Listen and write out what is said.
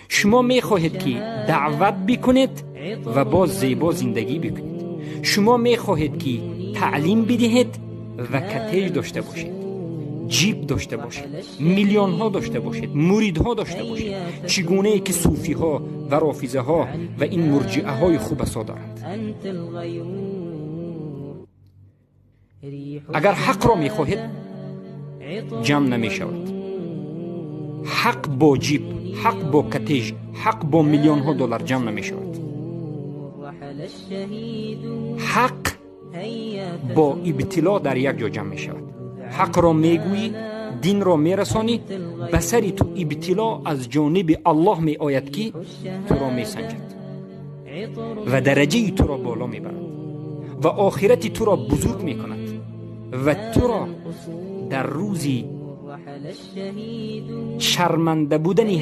Шумо мехоҳед, ки даъват бикунед ва боз зебо зиндагӣ бикунед. Шумо мехоҳед, ки таълим бидиҳед ва коттедж дошта бошед, ҷип дошта бошед, миллионҳо дошта бошед, муридҳо дошта бошед, чӣ гунае ки суфиҳо ва рофизаҳо ва ин мурҷиаҳои хубасо доранд. Агар ҳақро мехоҳед, ҷамъ намешавад. Ҳақ бо ҷип, ҳақ бо коттедж, ҳақ бо миллионҳо доллар ҷамъ намешавад. Ҳақ бо ибтило дар як ҷо ҷамъ мешавад. Ҳақро мегӯӣ, динро мерасонӣ, ба сари ту ибтило аз ҷониби Аллоҳ меояд, ки туро месанҷад ва дараҷаи туро боло мебарад ва охирати туро бузург мекунад ва туро дар рӯзи шарманда будани